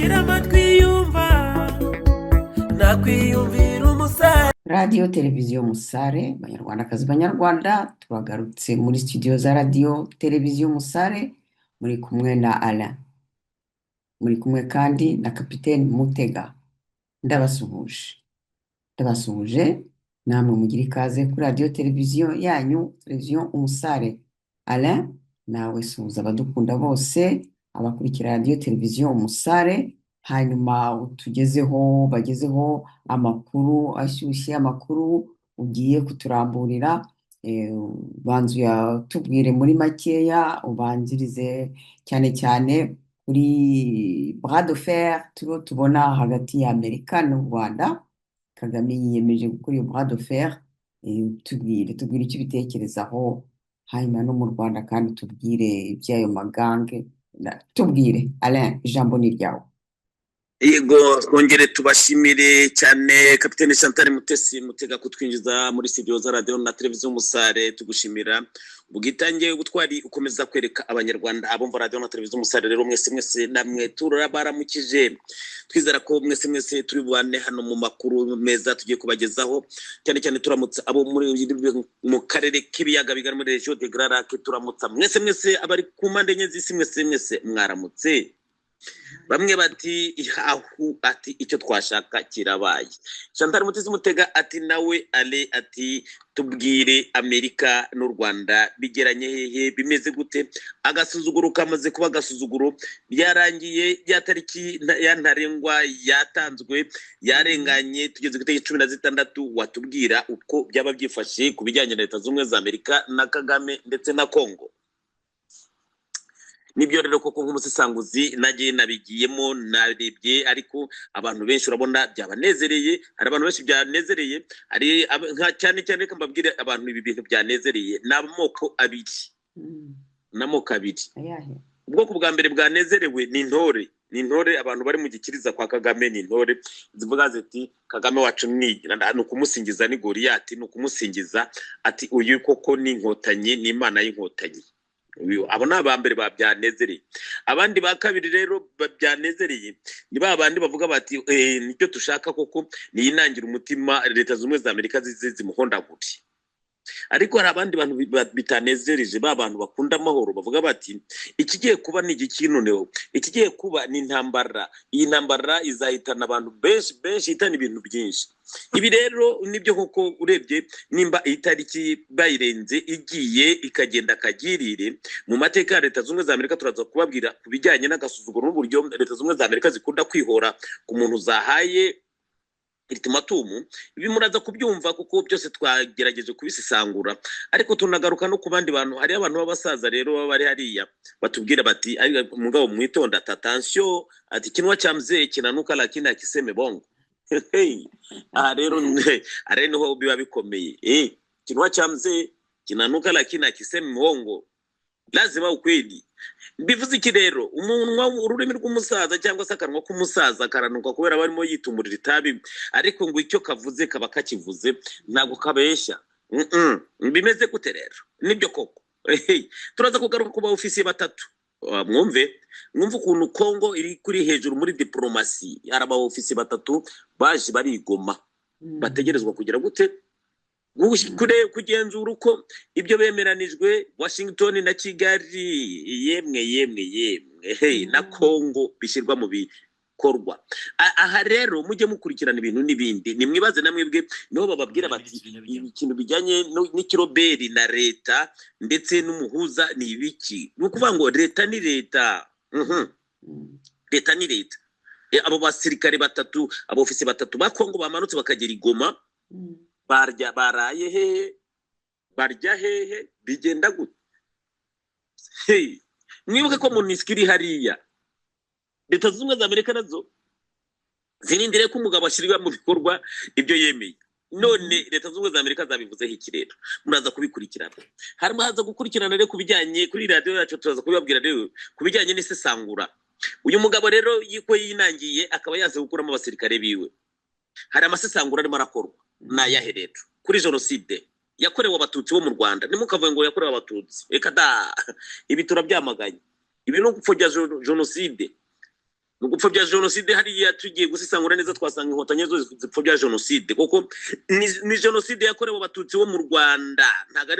Utagira amatwi yumva nakwiyumvira umusare. Radiyo Televiziyo Musare, Banyarwandakazi, Banyarwanda, turagarutse muri studio za Radiyo Televiziyo Musare. Muri kumwe na Alain, muri kumwe kandi na Kapiteni Mutega. Ndabasuhuje, ndabasuhuje namwe. Mugira ikaze kuri radiyo televiziyo yanyu, Televiziyo Umusare. Alain, nawe suhuza abadukunda bose, abakurikira Radiyo Televiziyo Umusare, hanyuma utugezeho, bagezeho amakuru ashyushye, amakuru ugiye kuturamburira. Banza uyatubwire muri makeya, ubanzirize cyane cyane kuri bras de fer turiho tubona hagati ya Amerika n'u Rwanda. Kagame yiyemeje gukora iyo bras de fer. Tubwire, tubwire icyo ubitekerezaho, hanyuma no mu Rwanda kandi tubwire iby'ayo magange. Tubwire Alain, ijambo ni iryawe. Yego, twongere tubashimire cyane, Kapitene Chantal Mutesi Mutega, kutwinjiza muri studio za Radiyo na Televiziyo Umusare. Tugushimira ubwitange, ubutwari ukomeza kwereka Abanyarwanda abumva Radiyo na Televiziyo Umusare. Rero mwese mwese namwe turabaramukije, twizera ko mwese mwese turi bubane hano mu makuru meza tugiye kubagezaho. Cyane cyane turamutsa abo muri mu karere k'ibiyaga bigari, muri région des Grands Lacs. Turamutsa mwese mwese abari ku mpande enye z'isi. Mwese mwese mwaramutse. Bamwe bati ahu, ati icyo twashaka kirabaye. Chantal Mutesi Mutega ati nawe ale ati tubwire, Amerika n'u Rwanda bigeranye hehe? Bimeze gute? Agasuzuguro kamaze kuba agasuzuguro, byarangiye. Ya tariki ya ntarengwa yatanzwe yarenganye, tugeze ku itariki 16. Watubwira uko byaba byifashe ku bijyanye na Leta Zunze Ubumwe za Amerika na Kagame ndetse na Kongo? Nibyo rero koko, nk'umusesanguzi nagiye nabigiyemo, narebye, ariko abantu benshi urabona byabanezereye. Hari abantu benshi byanezereye, hari cyane cyane, reka mbabwire, abantu ibi bintu byanezereye ni amoko abiri. Ni amoko abiri. Ayahe? Ubwoko bwa mbere bwanezerewe ni intore, ni intore, abantu bari mu gikiriza kwa Kagame. Ni intore zivuga ziti: "Kagame wacu ni ukumusingiza, ni Goriyati, ni ukumusingiza." Ati: "Uyu koko ni Inkotanyi, ni Imana y'Inkotanyi." Abo ni aba mbere babyanezereye. Abandi ba kabiri rero byanezereye ni ba bandi bavuga bati: "Nicyo dushaka koko, niyinangira umutima, Leta Zunze Ubumwe za Amerika zize zimuhondagure." Ariko hari abandi bantu bitanezereje, ba bantu bakunda amahoro, bavuga bati: "Ikigiye kuba ni igiki noneho? Ikigiye kuba ni intambara. Iyi ntambara izahitana abantu benshi benshi, ihitana ibintu byinshi." Ibi rero nibyo koko. Urebye nimba iyi tariki bayirenze, igiye ikagenda akagirire mu mateka ya Leta Zunze Ubumwe za Amerika. Turaza kubabwira ku bijyanye n'agasuzuguro n'uburyo Leta Zunze Ubumwe za Amerika zikunda kwihora ku muntu zahaye ultimatum. Ibi muraza kubyumva kuko byose twagerageje kubisesangura, ariko tunagaruka no ku bandi bantu. Hariyo abantu b'abasaza rero baba bari hariya batubwira bati: "Ariko mugabo mwitonda, ati attention, ati kinywa cha mzee kinanuka lakini hakisemi bongo." Hey, aha rero niho biba bikomeye. Kinywa cha mzee kinanuka lakini hakisemi bongo, lazima ukweli. Bivuze iki rero? Umunwa, ururimi rw'umusaza cyangwa se akanwa k'umusaza karanuka kubera barimo yitumurira itabi, ariko ngo icyo kavuze kaba kakivuze, ntabwo kabeshya. Bimeze gute rero? Nibyo koko. Hey, turaza kugaruka ku ba ofisiye batatu. Mwumve, mwumve ukuntu Kongo iri kuri hejuru muri diporomasi. Hari aba ofisiye batatu baje barigoma, bategerezwa kugira gute? Kugenzura uko ibyo bemeranijwe Washington na Kigali, yemwe yemwe yemwe, hey, na Kongo bishyirwa mu bikorwa. Aha rero mujye mukurikirana ibintu n'ibindi, nimwibaze na mwebwe. Niho bababwira bati ikintu bijyanye n'ikiroberi na leta ndetse n'umuhuza ni ibiki? Ni ukuvuga ngo leta ni leta. Leta ni leta. Abo basirikare batatu, abofisi batatu ba Kongo bamanutse bakagera i Goma, barya baraye hehe? Barya hehe? Bigenda gute? Hey, mwibuke ko MONUSCO iri hariya. Leta Zunze Ubumwe za Amerika nazo zirindiriye ko umugabo ashyirwa mu bikorwa ibyo yemeye. None Leta Zunze Ubumwe za Amerika zabivuzeho iki? Rero muraza kubikurikirana. Harimo haza gukurikirana rero ku bijyanye kuri radiyo yacu, turaza kubibabwira rero ku bijyanye n'isesangura. Uyu mugabo rero yiko yinangiye akaba yaza gukuramo abasirikare biwe, hari amasesangura arimo arakorwa. Ni ayahe rero kuri jenoside yakorewe Abatutsi bo mu Rwanda? Ntimukavuge ngo yakorewe Abatutsi, reka da, ibi turabyamaganye. Ibi ni ugupfobya jenoside. Ni ugupfobya jenoside. Hariya tugiye gusesangura neza, twasanga Inkotanyi zo zipfobya jenoside, kuko ni jenoside yakorewe Abatutsi bo mu Rwanda, ntabwo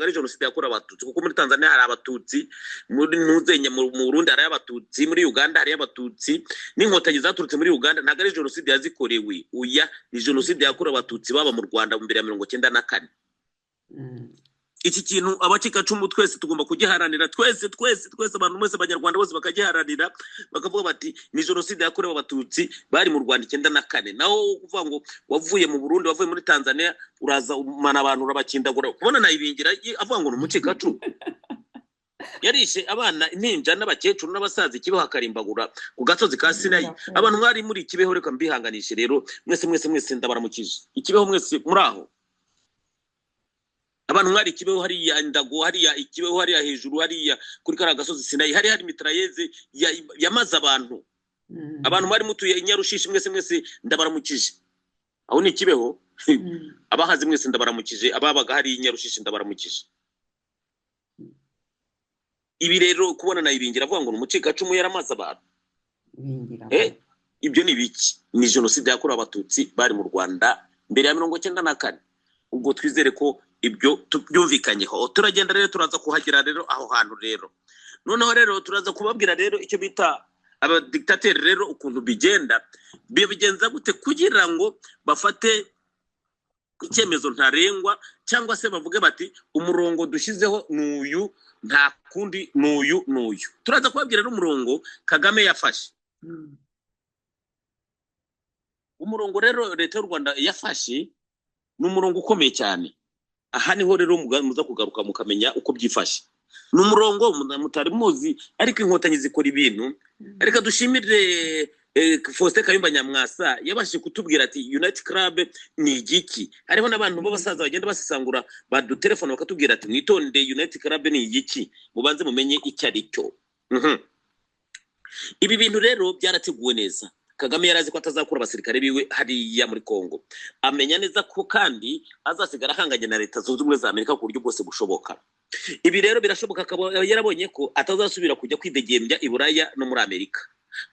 ari jenoside yakorewe Abatutsi, kuko muri Tanzania hari Abatutsi, muri Ntuzenya, mu Burundi hari Abatutsi, muri Uganda hari Abatutsi, n'Inkotanyi zaturutse muri Uganda. Ntabwo ari jenoside yazikorewe, oya, ni jenoside yakorewe Abatutsi baba mu Rwanda mbere ya 94. Iki kintu abacikacumu twese tugomba kugiharanira, twese twese twese, abantu mwese, Abanyarwanda bose bakagiharanira, bakavuga bati ni jenoside yakorewe Abatutsi bari mu Rwanda 94. Naho kuvuga ngo wavuye mu Burundi, wavuye muri Tanzania, uraza umana abantu, urabakindagura, kubona nayibingira avuga ngo ni umucikacumu, yarishe abana, impinja n'abakecuru n'abasaza Ikibeho, akarimbagura ku gasozi ka Sinayi. Abantu mwari muri Ikibeho, reka mbihanganishe rero mwese mwese mwese, ndabaramukije Ikibeho mwese muri aho. Abantu mwari Ikibeho hariya Ndago, hariya Ikibeho, hariya hejuru, hariya kuri kariya gasozi Sinayi, hari mitrailleuses yamaze abantu. Abantu mwari mutuye i Nyarushishi mwese mwese, ndabaramukije. Aho ni Ikibeho. Abahazi mwese ndabaramukije, ababaga hari i Nyarushishi ndabaramukije. Ibi rero kubona nayibingira avuga ngo ni umucikacumu, yaramaze abantu. Bingira. Ibyo ni biki? Ni jenoside yakorewe Abatutsi bari mu Rwanda mbere ya 94. Ubwo twizere ko ibyo tubyumvikanyeho. Turagenda rero, turaza kuhagera rero aho hantu rero. Noneho rero turaza kubabwira rero icyo bita abadikitateri rero, ukuntu bigenda, bigenza gute kugira ngo bafate icyemezo ntarengwa, cyangwa se bavuge bati umurongo dushyizeho ni uyu, nta kundi, ni uyu n'uyu. Turaza kubabwira rero umurongo Kagame yafashe. Umurongo rero leta y'u Rwanda yafashe ni umurongo ukomeye cyane. Aha niho rero muza kugaruka mukamenya uko byifashe. Ni umurongo mutari muzi, ariko Inkotanyi zikora ibintu. Reka dushimire Faustin Kayumba Nyamwasa yabashije kutubwira ati Unity Club ni igiki. Hariho n'abantu b'abasaza bagenda basesangura, badutelefona bakatubwira ati mwitonde, Unity Club ni igiki, mubanze mumenye icyo ari cyo. Ibi bintu rero byarateguwe neza. Kagame yari azi ko atazakura abasirikare biwe hariya muri Congo, amenya neza ko kandi azasigara ahanganye na Leta Zunze Ubumwe za Amerika ku buryo bwose bushoboka. Ibi rero birashoboka akaba yarabonye ko atazasubira kujya kwidegembya i Buraya no muri Amerika,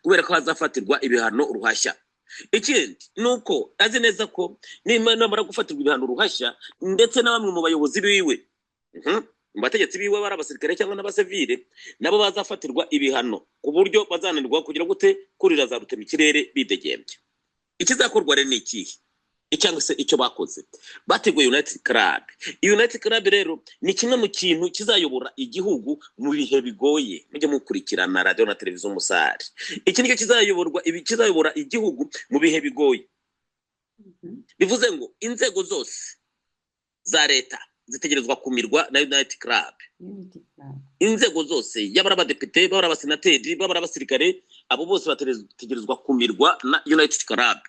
kubera ko hazafatirwa ibihano ruhashya. Ikindi ni uko azi neza ko namara gufatirwa ibihano ruhashya, ndetse na bamwe mu bayobozi biwe, mu bategetsi biwe, bari abasirikare cyangwa n'abasivile, nabo bazafatirwa ibihano ku buryo bazananirwa kugira gute, kurira za rutemikirere bidegembya. Ikizakorwa rero ni ikihe, cyangwa se icyo bakoze? Bateguye Unity Club. Unity Club rero ni kimwe mu kintu kizayobora igihugu mu bihe bigoye. Mujye mukurikirana radiyo na televiziyo Umusare. Iki nicyo kizayoborwa, ibi kizayobora igihugu mu bihe bigoye. Bivuze ngo inzego zose za leta zitegerezwa kumirwa na Unity Club. Unity Club. Inzego zose, yaba ari abadepite, baba ari abasenateri, baba ari abasirikare, abo bose bategerezwa kumirwa na Unity Club.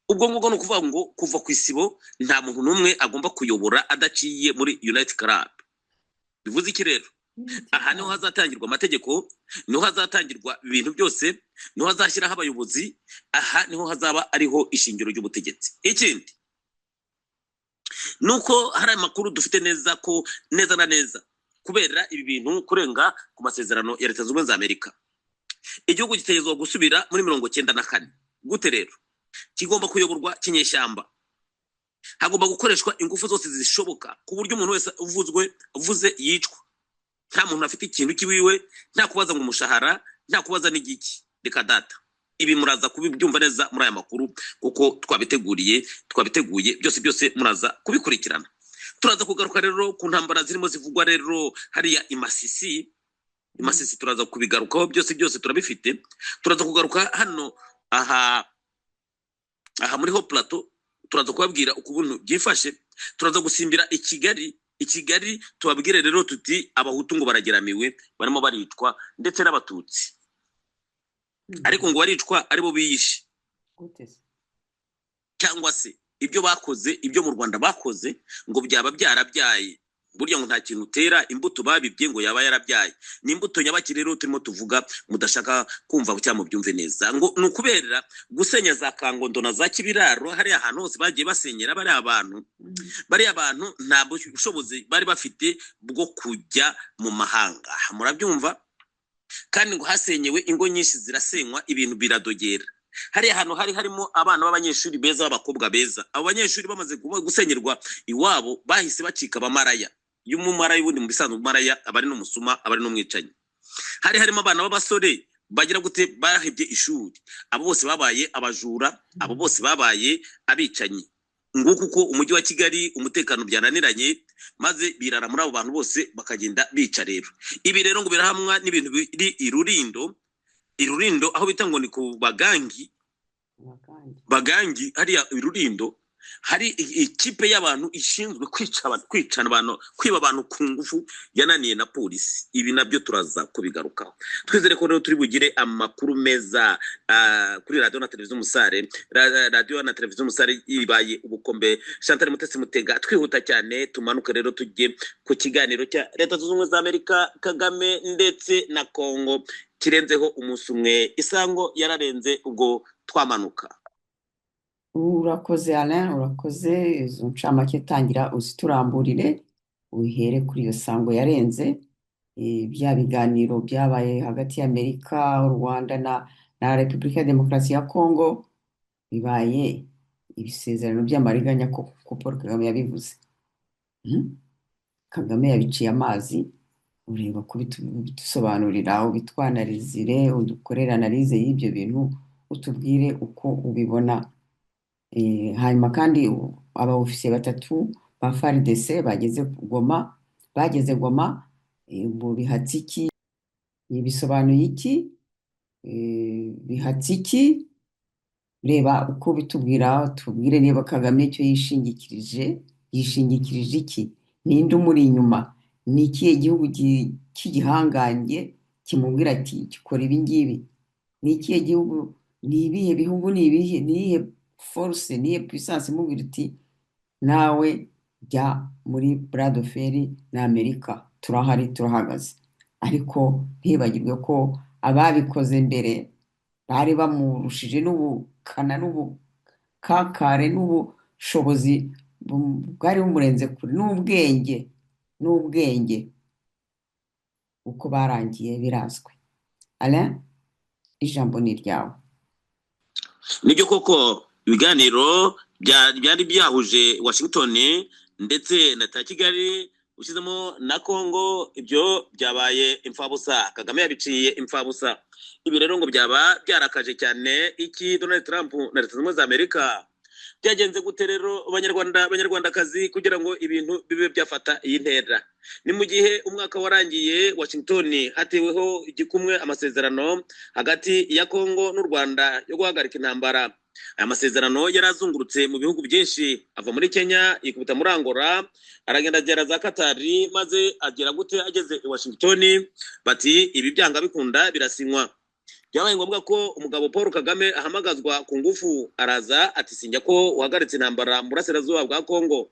Ubwo ngubwo ni ukuvuga ngo kuva ku isibo nta muntu n'umwe agomba kuyobora adaciye muri Unity Club. Bivuze iki rero? Unity Aha niho Club. hazatangirwa amategeko, niho hazatangirwa ibintu byose, niho hazashyiraho abayobozi, aha niho hazaba ariho ishingiro ry'ubutegetsi. Ikindi nuko hari amakuru dufite neza ko neza na neza, kubera ibi bintu kurenga ku masezerano ya Leta Zunze Ubumwe za Amerika, igihugu gitegerezwa gusubira muri 94. Gute rero? Kigomba kuyoborwa kinyeshyamba, hagomba gukoreshwa ingufu zose zishoboka ku buryo umuntu wese uvuzwe uvuze yicwa, nta muntu afite ikintu kiwiwe, nta kubaza ngo umushahara, nta kubaza n'igiki. Reka data, ibi muraza kubibyumva neza muri aya makuru, kuko twabiteguriye, twabiteguye byose byose, muraza kubikurikirana. Turaza kugaruka rero ku ntambara zirimo zivugwa rero hariya i Masisi. I Masisi turaza kubigarukaho byose byose, turabifite. Turaza kugaruka hano aha muri Haut Plateau, turaza kubabwira ukuntu byifashe. Turaza gusimbira i Kigali. I Kigali tubabwire rero tuti Abahutu ngo barageramiwe, barimo baricwa, ndetse n'Abatutsi. Ariko ngo baricwa aribo biyishe. Gute se? Cyangwa se ibyo bakoze, ibyo mu Rwanda bakoze ngo byaba byarabyaye. Burya ngo nta kintu utera imbuto babibye ngo yaba yarabyaye. Ni imbuto nyabaki rero turimo tuvuga mudashaka kumva cyangwa mubyumve neza? Ngo ni ukubera gusenya za Kangondo na za Kibiraro, hariya ahantu hose bagiye basenyera bariya abantu. Bariya bantu nta bushobozi bari bafite bwo kujya mu mahanga, murabyumva. Kandi ngo hasenyewe ingo nyinshi, zirasenywa, ibintu biradogera. Hariya hantu hari harimo abana b'abanyeshuri beza, b'abakobwa beza. Abo banyeshuri bamaze gusenyerwa iwabo, bahise bacika abamaraya. Iyo umumaraya, ubundi mu bisanzwe umumaraya aba ari n'umusuma, aba ari n'umwicanyi. Hari harimo abana b'abasore bagira gute? Bahebye ishuri. Abo bose babaye abajura, abo bose babaye abicanyi. Nguko uko umujyi wa Kigali umutekano byananiranye, maze birara muri abo bantu bose, bakagenda bica. Rero ibi rero ngo birahamwa n'ibintu biri i Rurindo, i Rurindo aho bita ngo ni ku Bagangi. Abagangi. Bagangi hariya i Rurindo hari ikipe y'abantu ishinzwe kwica abantu, kwicana abantu, kwiba abantu ku ngufu, yananiye na polisi. Ibi nabyo turaza kubigarukaho. Twizere ko rero turi bugire amakuru meza kuri Radiyo na Televiziyo Umusare. Radiyo na Televiziyo Umusare ibaye ubukombe. Chantal Mutesi Mutega, twihuta cyane, tumanuke rero tujye ku kiganiro cya Leta Zunze Ubumwe za Amerika, Kagame ndetse na Kongo kirenzeho umunsi umwe. Isango yararenze, ubwo twamanuka. Urakoze Alain, urakoze. Izo ncamake tangira uzituramburire, uhere kuri iyo sango yarenze, bya biganiro byabaye hagati y'Amerika, u Rwanda na Repubulika ya Demokarasi ya Kongo, bibaye ibisezerano by'amariganya ko Paul Kagame yabivuze. Kagame yabiciye amazi. Ureba kubitusobanurira, ubitwanalizire, udukorere analyse y'ibyo bintu, utubwire uko ubibona. Hanyuma kandi aba ofisiye batatu ba FARDC bageze Goma, bageze Goma, mu bihatse iki? Bisobanuye iki? Bihatse iki? Reba uko bitubwira, tubwire niba Kagame icyo yishingikirije, yishingikirije iki? Ninde umuri inyuma? Ni ikihe gihugu cy'igihangange kimubwira ati gikora ibi ngibi? Ni ikihe gihugu? Ni ibihe bihugu? Ni ibihe, ni iyihe force, ni iyihe puissance imubwira iti nawe jya muri bras de fer na Amerika, turahari, turahagaze? Ariko ntibagirwe ko ababikoze mbere bari bamurushije n'ubukana n'ubukakare n'ubushobozi bwari bumurenze kure, n'ubwenge. Uko barangiye birazwi. Alain, ijambo ni iryawe. Nibyo koko, ibiganiro byari byahuje Washington ndetse na ta Kigali, ushyizemo na Congo, ibyo byabaye imfabusa. Kagame yabiciye imfabusa. Ibi rero ngo byaba byarakaje cyane iki? Donald Trump na Leta Zunze Ubumwe za Amerika. Byagenze gute rero, Banyarwanda, Banyarwandakazi, kugira ngo ibintu bibe byafata iyi ntera? Ni mu gihe umwaka warangiye Washington hateweho igikumwe amasezerano hagati ya Congo n'u Rwanda yo guhagarika intambara. Aya masezerano yari azungurutse mu bihugu byinshi, ava muri Kenya, yikubita muri Angola, aragenda agera za Katari, maze agera gute? Ageze i Washington bati ibi byanga bikunda birasinywa. Byabaye ngombwa ko umugabo Paul Kagame ahamagazwa ku ngufu, araza ati sinya ko uhagaritse intambara mu burasirazuba bwa Kongo.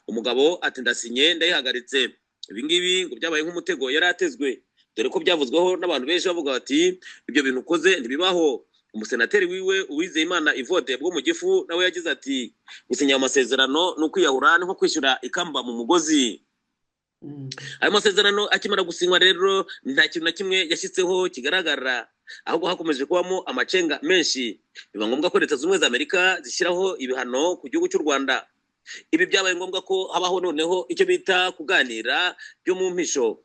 Umugabo ati ndasinye, ndayihagaritse. Ibi ngibi ngo byabaye nk'umutego yari atezwe, dore ko byavuzweho n'abantu benshi bavuga bati ibyo bintu ukoze ntibibaho. Umusenateri wiwe Uwizeyimana Evode bwo mu gifu nawe yagize ati gusinya ayo masezerano ni ukwiyahura, ni nko kwishyura ikamba mu mugozi. Ayo masezerano akimara gusinywa rero, nta kintu na kimwe yashyitseho kigaragara, ahubwo hakomeje kubamo amacenga menshi. Biba ngombwa ko Leta Zunze Ubumwe za Amerika zishyiraho ibihano ku gihugu cy'u Rwanda. Ibi byabaye ngombwa ko habaho noneho icyo bita kuganira byo mu mpisho.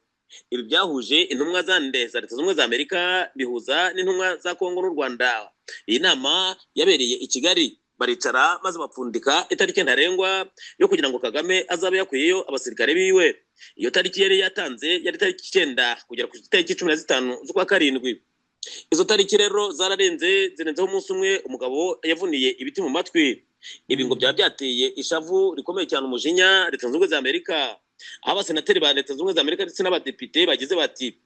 Ibi byahuje intumwa za nde? Za Leta Zunze Ubumwe za Amerika, bihuza n'intumwa za Kongo n'u Rwanda. Iyi nama yabereye i Kigali, baricara maze bapfundika itariki ntarengwa yo kugira ngo Kagame azabe yakuyeyo abasirikare biwe. Iyo tariki yari yatanze yari tariki 9 kugera ku itariki 15 z'ukwa karindwi. Izo tariki rero zararenze, zirenzeho umunsi umwe. Umugabo yavuniye ibiti mu matwi. Ibi ngo byaba byateye ishavu rikomeye cyane, umujinya Leta Zunze Ubumwe za Amerika, aho abasenateri ba Leta Zunze Ubumwe za Amerika ndetse n'abadepite bagize bati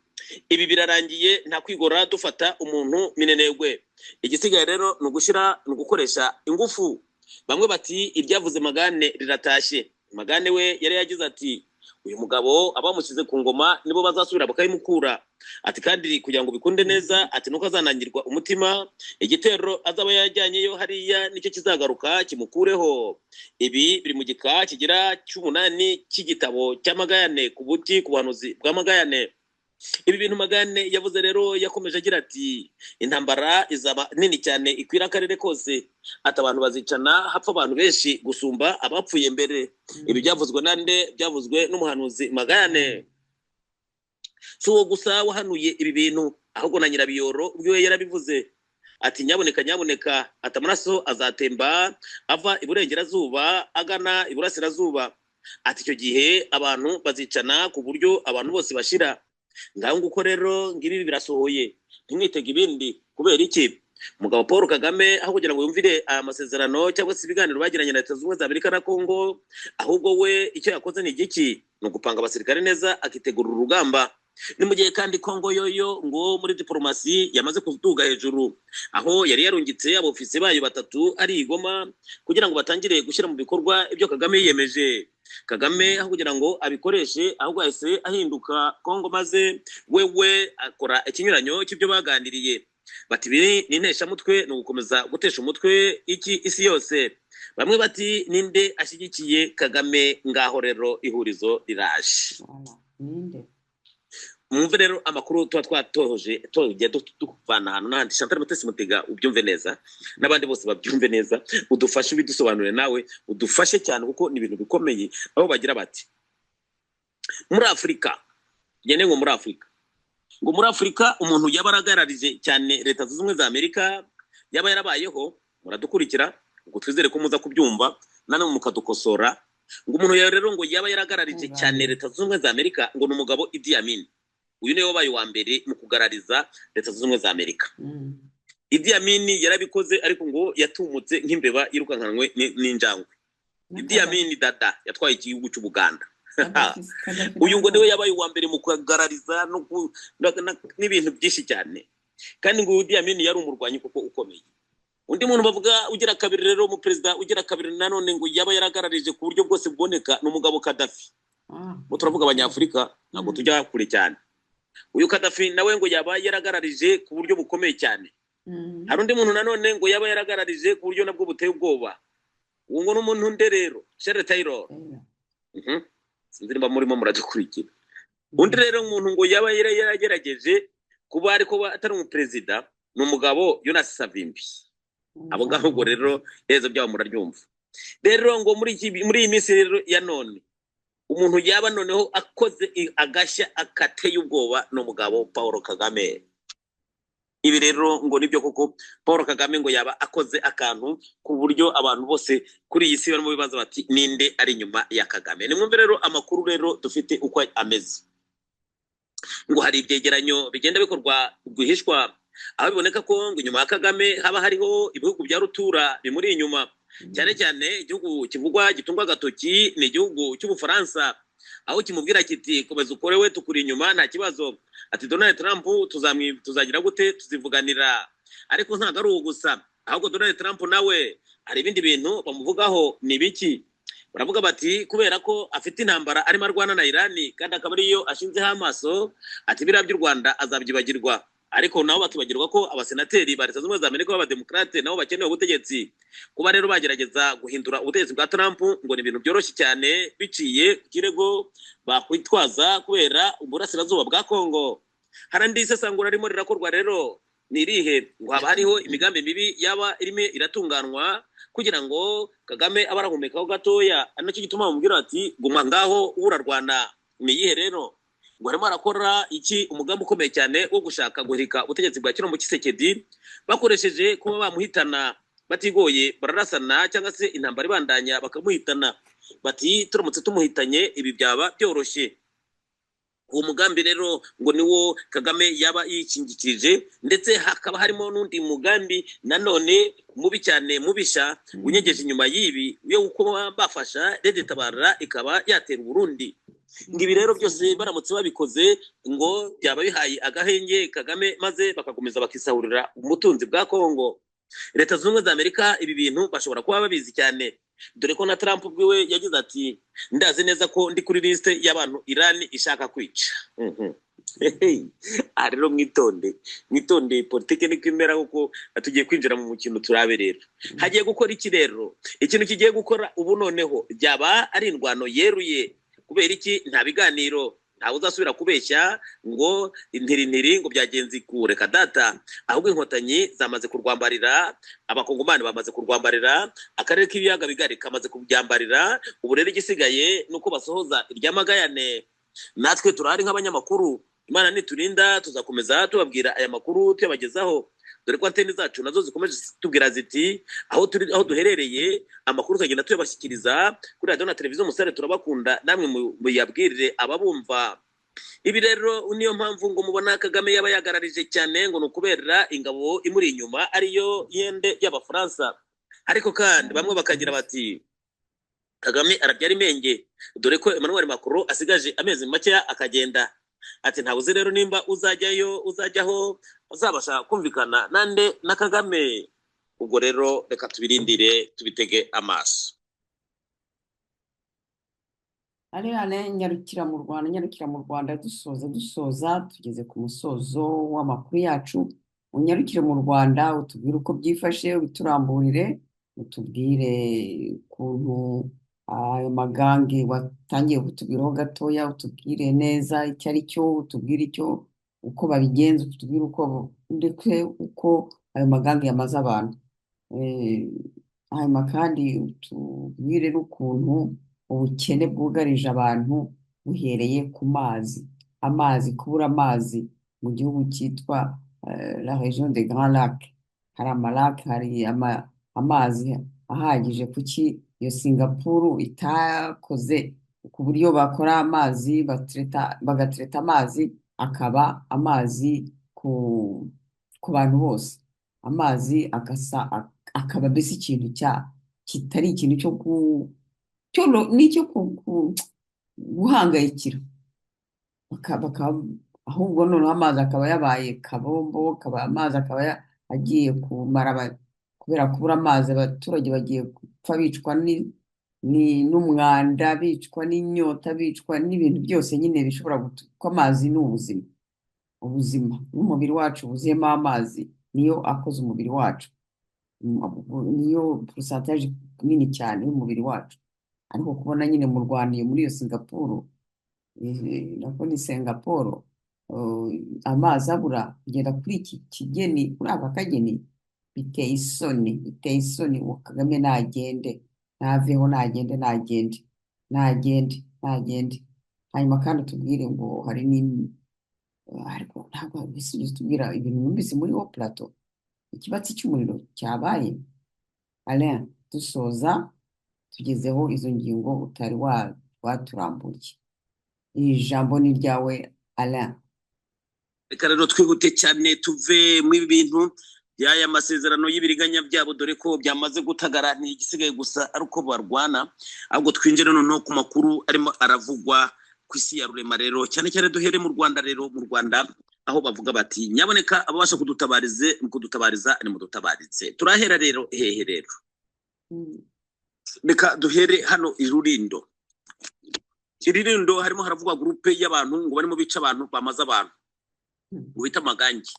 ibi birarangiye, nta kwigora dufata umuntu minenegwe, igisigaye rero ni ugushyira, ni ugukoresha ingufu. Bamwe bati iryavuze magane riratashye. Magane we yari yagize ati uyu mugabo abamushyize ku ngoma nibo bazasubira bakayimukura. Ati kandi kugira ngo bikunde neza, ati nuko azanangirwa umutima, igitero azaba yajyanyeyo hariya nicyo kizagaruka kimukureho. Ibi biri mu gika kigira cy'umunani cy'igitabo cy'amagayane ku buti ku buhanuzi bw'amagayane. Ibi bintu Magane yavuze rero, yakomeje agira ati intambara izaba nini cyane ikwira akarere kose, ati abantu bazicana, hapfa abantu benshi gusumba abapfuye mbere. Ibi byavuzwe nande? Byavuzwe n'umuhanuzi Magane. Si uwo gusa wahanuye ibi bintu, ahubwo na Nyirabiyoro ubwiwe yarabivuze, ati nyaboneka nyaboneka, ati amaraso azatemba ava iburengerazuba agana iburasirazuba, ati icyo gihe abantu bazicana ku buryo abantu bose bashira. Ngaho nguko rero, ngibi birasohoye, ntimwitege ibindi. Kubera iki? Umugabo Paul Kagame, aho kugira ngo yumvire aya masezerano cyangwa se ibiganiro bagiranye na Leta Zunze Ubumwe za Amerika na Congo, ahubwo we icyo yakoze ni igiki? Ni ugupanga abasirikare neza, akitegura urugamba. Ni mu gihe kandi Congo yoyo ngo muri diporomasi yamaze kuduga hejuru, aho yari yarungitse abofisi bayo batatu ari i Goma kugira ngo batangire gushyira mu bikorwa ibyo Kagame yiyemeje. Kagame aho kugira ngo abikoreshe, ahubwo yahise ahinduka Congo, maze wewe akora ikinyuranyo cy'ibyo baganiriye. Bati ibi ni inteshamutwe, ni ugukomeza gutesha umutwe iki isi yose. Bamwe bati ninde ashyigikiye Kagame? Ngaho rero ihurizo riraje. Voilà. Ninde? Mwumve rero amakuru tuba twatohoje, tugiye duvana ahantu n'ahandi. Chantal Mutesi Mutega, ubyumve neza n'abandi bose babyumve neza, udufashe ubidusobanurire, nawe udufashe cyane kuko ni ibintu bikomeye. Aho bagira bati muri Afurika, ngende ngo muri Afurika, ngo muri Afurika umuntu yaba aragararije cyane Leta Zunze Ubumwe za Amerika yaba yarabayeho. Muradukurikira ngo twizere ko muza kubyumva nanone mukadukosora. Ngo umuntu rero ngo yaba yaragararije cyane Leta Zunze Ubumwe za Amerika ngo ni umugabo Idi Amin. Uyu niwe wabaye uwa mbere mu kugarariza Leta Zunze Ubumwe za Amerika. Idi Amin yarabikoze, ariko ngo yatumutse nk'imbeba yirukankanwe n'injangwe. Idi Amin Dada yatwaye igihugu cy'Ubuganda. Kadhafi. Uyu ngo niwe yabaye uwa mbere mu kugarariza n'ibintu byinshi cyane, kandi ngo Idi Amin yari umurwanyi kuko ukomeye. Undi muntu bavuga ugira kabiri rero, umuperezida ugira kabiri nanone ngo yaba yaragararije ku buryo bwose buboneka, ni umugabo Kadhafi. Bo turavuga Abanyafurika, ntabwo tujya kure cyane. Uyu Kadhafi nawe ngo yaba yaragararije ku buryo bukomeye cyane. Hari undi muntu nanone ngo yaba yaragararije ku buryo nabwo buteye ubwoba. Uwo ngo ni umuntu nde rero? Charles Taylor. Sinzi niba murimo muradukurikira. Undi rero umuntu ngo yaba yaragerageje kuba, ariko atari umuperezida, ni umugabo Jonas Savimbi. Abo ngabo ubwo rero iherezo byabo muraryumva. Rero ngo muri iyi minsi rero ya none, umuntu yaba noneho akoze agashya akateye ubwoba ni umugabo Paul Kagame. Ibi rero ngo nibyo koko, Paul Kagame ngo yaba akoze akantu ku buryo abantu bose kuri iyi si barimo bibaza bati ninde ari inyuma ya Kagame? Nimwumve rero amakuru rero dufite uko ameze. Ngo hari ibyegeranyo bigenda bikorwa rwihishwa, aho biboneka ko ngo inyuma ya Kagame haba hariho ibihugu bya rutura bimuri inyuma, cyane cyane igihugu kivugwa gitungwa agatoki ni igihugu cy'Ubufaransa, aho kimubwira kiti komeza ukore, we tukuri inyuma, nta kibazo. Ati Donald Trump tuzagira gute, tuzivuganira. Ariko ntabwo ari uwo gusa, ahubwo Donald Trump nawe hari ibindi bintu bamuvugaho. Ni ibiki? Baravuga bati kubera ko afite intambara arimo arwana na Irani, kandi akaba ariyo ashinzeho amaso, ati biriya by'u Rwanda azabyibagirwa. Ariko nabo bakibagirwa ko abasenateri ba Leta Zunze Ubumwe za Amerika b'Abademokarate nabo bakeneye ubutegetsi. Kuba rero bagerageza guhindura ubutegetsi bwa Trump ngo ni ibintu byoroshye cyane, biciye ku kirego bakwitwaza kubera uburasirazuba bwa Kongo. Hari andi isesangura ririmo rirakorwa rero, ni irihe? Ngo haba hariho imigambi mibi yaba irimo iratunganwa kugira ngo Kagame abe arahumekaho gatoya, ari nacyo gituma bamubwira bati guma ngaho urarwana. Ni iyihe rero? Ngo arimo arakora iki? Umugambi ukomeye cyane wo gushaka guhirika ubutegetsi bwa Tshilombo Tshisekedi bakoresheje kuba bamuhitana batigoye, bararasana cyangwa se intambara ibandanya bakamuhitana. Bati turamutse tumuhitanye ibi byaba byoroshye. Uwo mugambi rero ngo niwo Kagame yaba yikingikirije, ndetse hakaba harimo n'undi mugambi nanone mubi cyane, mubisha, unyegeje inyuma y'ibi, yo kuba bafasha Red Tabara ikaba yatera Uburundi. Ngo ibi rero byose baramutse babikoze, ngo byaba bihaye agahenge Kagame, maze bakakomeza bakisahurira umutunzi bwa Kongo. Leta Zunze Ubumwe za Amerika ibi bintu bashobora kuba babizi cyane, dore ko na Trump ubwiwe yagize ati ndazi neza ko ndi kuri liste y'abantu Iran ishaka kwica. Aha rero mwitonde, mwitonde, politike niko imera, kuko tugiye kwinjira mu mukino. Turabe rero hagiye gukora iki rero. Ikintu kigiye gukora ubu noneho byaba ari indwano yeruye. Kubera iki? Nta biganiro, Ntawe uzasubira kubeshya ngo intirintiri ngo byagenze ikureka data, ahubwo Inkotanyi zamaze kurwambarira, Abakongomani bamaze kurwambarira, akarere k'Ibiyaga Bigari kamaze kubyambarira. Ubu rero igisigaye ni uko basohoza iryamagayane. Natwe turahari nk'abanyamakuru, Imana niturinda tuzakomeza tubabwira aya makuru, tuyabagezaho, dore ko anteni zacu nazo zikomeje zitubwira ziti aho turi, aho duherereye, amakuru tukagenda tuyabashyikiriza kuri radiyo na televiziyo Umusare. Turabakunda, namwe muyabwirire ababumva. Ibi rero niyo mpamvu ngo mubona Kagame yaba yagararije cyane, ngo ni ukubera ingabo imuri inyuma ariyo yende y'Abafaransa. Ariko kandi bamwe bakagira bati Kagame arabyara imenge, dore ko Emmanuel Macron asigaje amezi makeya akagenda. Ati ntawe uzi rero nimba uzajyayo, uzajyaho uzabasha kumvikana nande? Na Kagame. Ubwo rero reka tubirindire, tubitege amaso. Alain, nyarukira mu Rwanda, nyarukira mu Rwanda. Dusoza, tugeze ku musozo w'amakuru yacu. Unyarukire mu Rwanda, utubwire uko byifashe, ubituramburire, utubwire ukuntu ayo magange watangiye kutubwiraho gatoya, utubwire neza icyo ari cyo, utubwire icyo uko babigenza, utubwire uko ndetse uko ayo magange yamaze abantu. Hanyuma kandi utubwire n'ukuntu ubukene bwugarije abantu buhereye ku mazi, amazi, kubura amazi mu gihugu cyitwa la région des Grands Lacs. Hari amalake, hari amazi ahagije. Kuki iyo Singapuru itakoze ku buryo bakora amazi, bagatereta amazi akaba amazi ku bantu bose, amazi agasa akaba mbese ikintu cya kitari ikintu cyo ku cyo n'icyo guhangayikira, ahubwo noneho amazi akaba yabaye kabombo, akaba amazi akaba agiye kumara kubera kubura amazi abaturage bagiye gupfa bicwa n'umwanda, bicwa n'inyota, bicwa n'ibintu byose nyine bishobora kuko amazi ni ubuzima, ubuzima n'umubiri wacu wuzuyemo amazi, niyo akoze umubiri wacu, niyo pourcentage nini cyane y'umubiri wacu. Ariko kubona nyine mu Rwanda, iyo muri iyo Singapuru, nako ni Singapore, amazi abura kugera kuri iki kigeni, kuri aka kageni, biteye isoni, biteye isoni. Uwo Kagame nagende, naveho, nagende, nagende, nagende, nagende. Hanyuma kandi tubwire ngo hari n'indi, ariko ntabwo wigeze tubwira ibintu numvise muri wo plateau, ikibatsi cy'umuriro cyabaye. Alain, dusoza, tugezeho izo ngingo utari waturambuye. Iri jambo ni iryawe, Alain. Reka rero twihute cyane tuve mu ibi bintu by'aya masezerano y'ibiriganya byabo, dore ko byamaze gutagara, igisigaye gusa ari uko barwana. Ahubwo twinjire noneho ku makuru arimo aravugwa ku isi ya rurema rero, cyane cyane duhere mu Rwanda. Rero mu Rwanda aho bavuga bati nyaboneka ababasha kudutabarize, kudutabariza nimudutabarize. Turahera rero hehe rero? Reka duhere hano i Rurindo. I Rurindo harimo haravugwa groupe y'abantu ngo barimo bica abantu, bamaze abantu, ngo bita amagangi.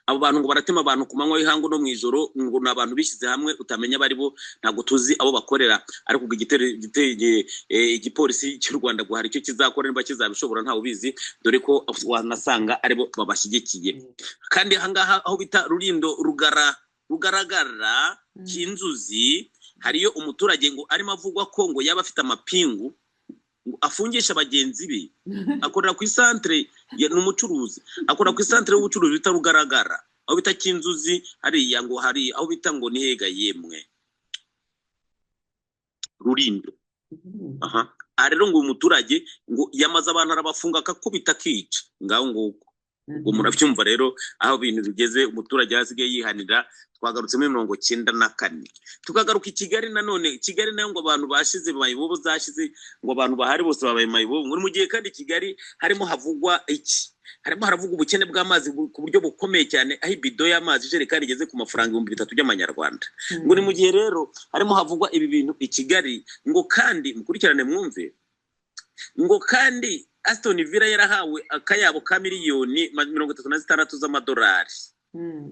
Abo bantu ngo baratema abantu ku manywa y'ihangu no mu ijoro, ngo ni abantu bishyize hamwe utamenya abo ari bo, ntabwo tuzi abo bakorera. Ariko ubwo igipolisi cy'u Rwanda ngo hari icyo kizakora, niba kizabishobora ntawe ubizi, dore ko wanasanga aribo babashyigikiye. Kandi ahangaha aho bita Rurindo Rugara, Rugaragara, Kinzuzi, hariyo umuturage ngo arimo avugwa ko ngo yaba afite amapingu, ngo afungisha bagenzi be. Akorera ku isantere, ni umucuruzi, akorera ku isantere y'ubucuruzi bita Rugaragara, aho bita Kinzuzi hariya, ngo hari aho bita ngo ni hega yemwe, Rurindo. Aha rero ngo uyu muturage ngo yamaze abantu, arabafunga, akakubita, akica, ngaho nguko. Ubwo murabyumva rero aho ibintu bigeze, umuturage asigaye yihanira. Twagarutse muri 94, tukagaruka i Kigali nanone. Kigali nayo ngo abantu bashize mayibobo zashize, ngo abantu bahari bose babaye mayibobo. Ngo mu gihe kandi Kigali harimo havugwa iki? Harimo haravugwa ubukene bw'amazi ku buryo bukomeye cyane, aho ibido y'amazi, ijerekani igeze ku mafaranga 3000 by'amanyarwanda. Ngo ni mu gihe rero harimo havugwa ibi bintu i Kigali, ngo kandi mukurikirane mwumve, ngo kandi Aston Villa yarahawe akayabo ka miliyoni 36 z'amadolari.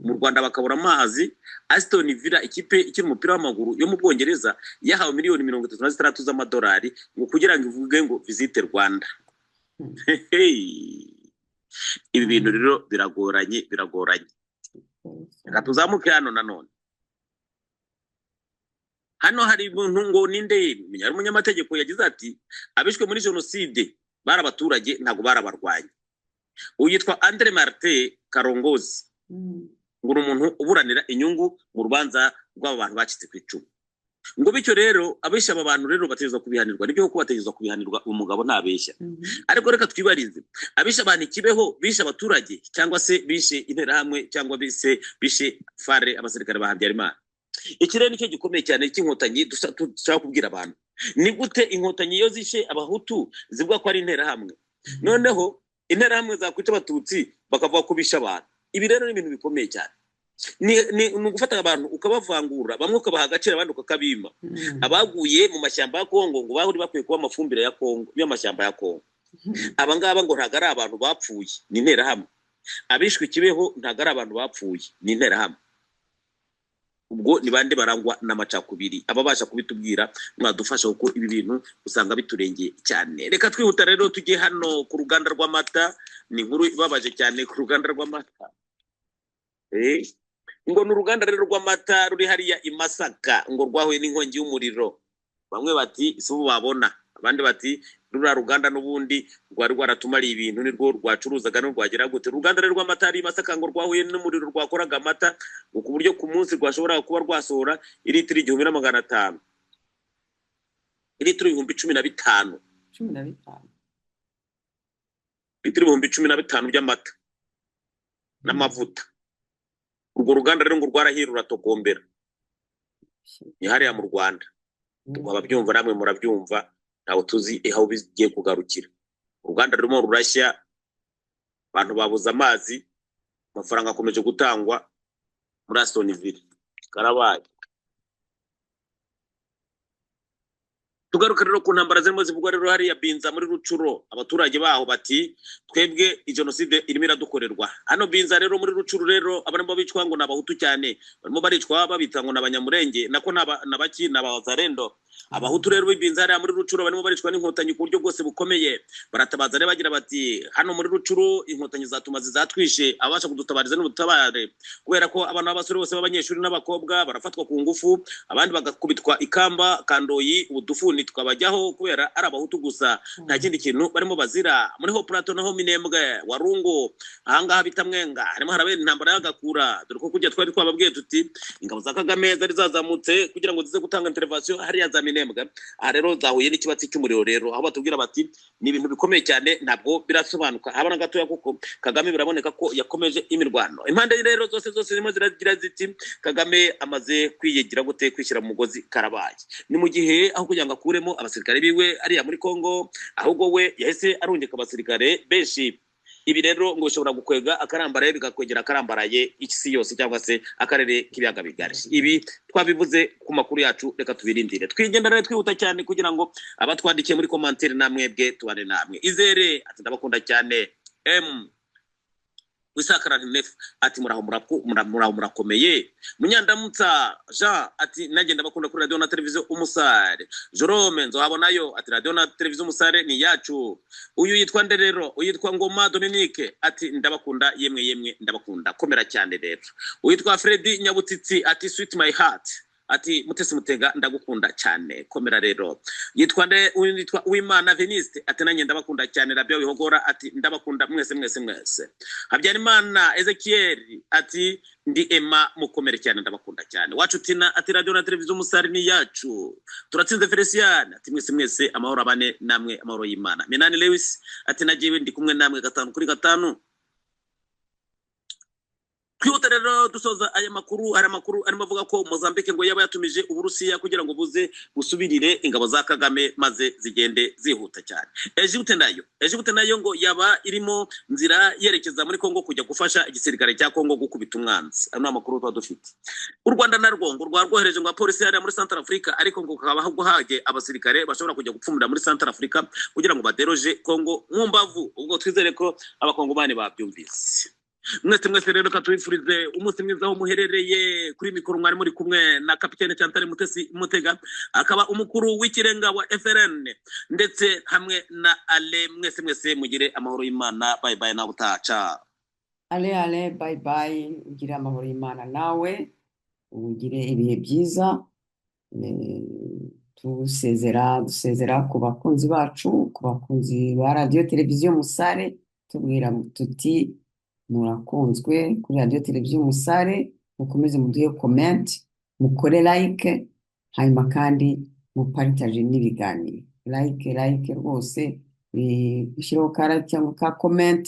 Mu Rwanda bakabura amazi, Aston Villa, ikipe ikina umupira w'amaguru yo mu Bwongereza, yahawe miliyoni 36 z'amadolari ngo kugira ngo ivuge ngo Visit Rwanda. Hey. Ibi bintu rero biragoranye, biragoranye. Reka tuzamuke hano nanone. Hano hari umuntu ngo ninde, yari umunyamategeko, yagize ati abishwe muri jenoside bari abaturage, ntabwo barabarwanya. Uyu yitwa Andre Martin Karongozi, ngo ni umuntu uburanira inyungu mu rubanza rw'aba bantu bacitse ku icumu. Ngo bityo rero abishe aba bantu rero bategerezwa kubihanirwa. Nibyo koko bategerezwa kubihanirwa, umugabo ntabeshya. Ariko reka twibarize, abishe abantu ikibeho bishe abaturage cyangwa se bishe interahamwe cyangwa bishe fare, abasirikare ba Habyarimana? Iki rero nicyo gikomeye cyane cy'inkotanyi dushaka kubwira abantu. Ni gute inkotanyi iyo zishe abahutu zivuga ko ari interahamwe, noneho interahamwe zakwica abatutsi bakavuga ko bishe abantu? Ibi rero ni ibintu bikomeye cyane. Ni ugufata abantu ukabavangura, bamwe ukabaha agaciro, abandi ukakabima. Abaguye mu mashyamba ya Kongo ngo bari bakwiye kuba amafumbire ya Kongo, y'amashyamba ya Kongo. Aba ngaba ngo ntabwo ari abantu bapfuye, ni interahamwe. Abishwe Kibeho ntabwo ari abantu bapfuye, ni interahamwe. Ubwo ni bande barangwa n'amacakubiri? Ababasha kubitubwira mwadufasha, kuko ibi bintu usanga biturengeye cyane. Reka twihuta rero tujye hano ku ruganda rw'amata. Ni inkuru ibabaje cyane ku ruganda rw'amata. Ngo ni uruganda rero rw'amata ruri hariya i Masaka, ngo rwahuye n'inkongi y'umuriro. Bamwe bati si ubu babona, abandi bati ruriya ruganda n'ubundi rwari rwaratumariye ibintu, nirwo rwacuruzaga n'urwagera gute. Uruganda rero rw'amata ari i Masaka ngo rwahuye n'umuriro, rwakoraga amata ngo ku buryo ku munsi rwashobora kuba rwasohora iritiro 1500, iritiro 15,000. 15. Litiro 15,000 by'amata n'amavuta. Urwo ruganda rero ngo rwarahiye ruratokombera. Ni hariya mu Rwanda. Ababyumva namwe murabyumva, ntabwo tuzi aho bigiye kugarukira. Uruganda rurimo rurashya, abantu babuze amazi, amafaranga akomeje gutangwa muri Aston Villa. Karabaye. Tugaruka rero ku ntambara zirimo zivugwa rero hariya Binza muri Rucuro. Abaturage baho bati twebwe jenoside irimo iradukorerwa hano Binza rero muri Rucuro. Rero abarimo bicwa ngo ni abahutu cyane, barimo baricwa babita ngo ni abanyamurenge, nako n'abaki n'abazarendo. Abahutu rero b'Ibinza hariya muri Rucuro barimo baricwa n'inkotanyi ku buryo bwose bukomeye. Baratabaza rero bagira bati hano muri Rucuro inkotanyi zatuma zizatwishe, abasha kudutabariza n'ubutabare, kubera ko abana b'abasore bose b'abanyeshuri n'abakobwa barafatwa ku ngufu, abandi bagakubitwa ikamba kandoyi, udufuni twabajyaho kubera ari abahutu gusa, nta kindi kintu barimo bazira. Muri ho Plateau naho Minembwe Warungu ahangaha bita Mwenga harimo harabera intambara y'agakura, dore ko kujya twari twababwiye tuti ingabo za Kagame zari zazamutse kugira ngo zize gutanga intervention hariya za Minembwe. Aha rero zahuye n'ikibatsi cy'umuriro rero, aho batubwira bati ni ibintu bikomeye cyane, ntabwo birasobanuka haba na gatoya, kuko Kagame biraboneka ko yakomeje imirwano. Impande rero zose zose zirimo ziragira ziti Kagame amaze kwiyigira gute, kwishyira mu mugozi, karabaye. Ni mu gihe aho kugira ngo akuremo abasirikare biwe ariya muri Kongo, ahubwo we yahise arungika abasirikare benshi. Ibi rero ngo bishobora gukwega akarambaraye, bigakwegera akarambaraye isi yose cyangwa se akarere k'ibiyaga bigari. Ibi twabivuze ku makuru yacu, reka tubirindire. Twigenda rero twihuta cyane kugira ngo abatwandikiye muri commentaire namwebwe tubane namwe. Izere ati ndabakunda cyane. M Wisakara Nef ati muraho muraho murakomeye. Munyandamutsa Jean ati nanjye ndabakunda kuri radio na televiziyo Umusare. Jerome Nzohabonayo ati radio na televiziyo Umusare ni yacu. Uyu yitwa nde rero? Uyitwa Ngoma Dominique ati ndabakunda, yemwe yemwe ndabakunda, komera cyane rero. Uyitwa Freddy Nyabutitsi ati sweet my heart, ati Mutesi Mutega ndagukunda cyane, komera rero. Yitwa nde? Uyu yitwa Uwimana Veniste ati nanjye ndabakunda cyane. Rabia Wihogora ati ndabakunda mwese mwese mwese. Habyarimana Ezekiel ati ndi Emma, mukomere cyane, ndabakunda cyane. Wacu Tina ati radio na televiziyo Umusare ni yacu. Turatsinze Felician ati mwese mwese amahoro abane namwe, amahoro y'Imana. Minani Lewis ati nagiwe ndi kumwe namwe 5 kuri 5. Twihuta rero dusoza aya makuru. Hari amakuru arimo avuga ko Mozambique ngo yaba yatumije Uburusiya kugira ngo buze busubirire ingabo za Kagame maze zigende zihuta cyane. Egypte nayo ngo yaba irimo nzira yerekeza muri Kongo kujya gufasha igisirikare cya Kongo gukubita umwanzi. Ano amakuru tuba dufite. U Rwanda narwo ngo rwarwohereje ngo abapolisi hariya muri Central Africa, ariko ngo hakaba haje abasirikare bashobora kujya gupfumura muri Central Africa kugira ngo baderoje Kongo mu mbavu. Ubwo twizere ko abakongomani babyumvise. Mwese mwese rero, reka tubifurize umunsi mwiza aho muherereye. Kuri mikoro mwari muri kumwe na kapitene Chantal Mutesi Mutega, akaba umukuru w'ikirenga wa FRN, ndetse hamwe na Ale. Mwese mwese mugire amahoro y'Imana. Bye bye, nawe utaca. Ale, ale, bye bye, ugire amahoro y'Imana nawe, ugire ibihe byiza. Dusezera, dusezera ku bakunzi bacu, ku bakunzi ba Radiyo Televiziyo Musare, tubwira tuti murakunzwe kuri Radiyo Televiziyo Musare. Mukomeze muduhe comment, mukore like, hanyuma kandi mupartage n'ibiganiro. Like, like rwose, ushyireho ka like cyangwa ka comment,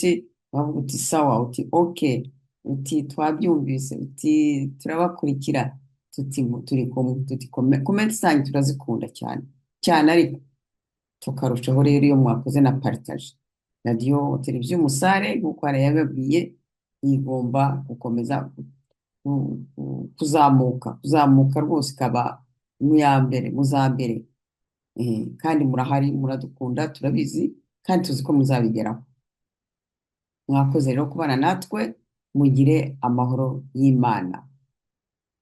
bavuga uti sawa, uti okay, uti twabyumvise, uti turabakurikira, tuti turi kumwe, tuti comment zanyu turazikunda cyane cyane, ariko tukarushaho rero iyo mwakoze na partage. Radiyo Televiziyo Umusare, nk'uko hari yababwiye, igomba gukomeza kuzamuka, kuzamuka rwose, ikaba mu ya mbere, mu za mbere. Kandi murahari, muradukunda, turabizi, kandi tuzi ko muzabigeraho. Mwakoze rero kubana natwe, mugire amahoro y'Imana.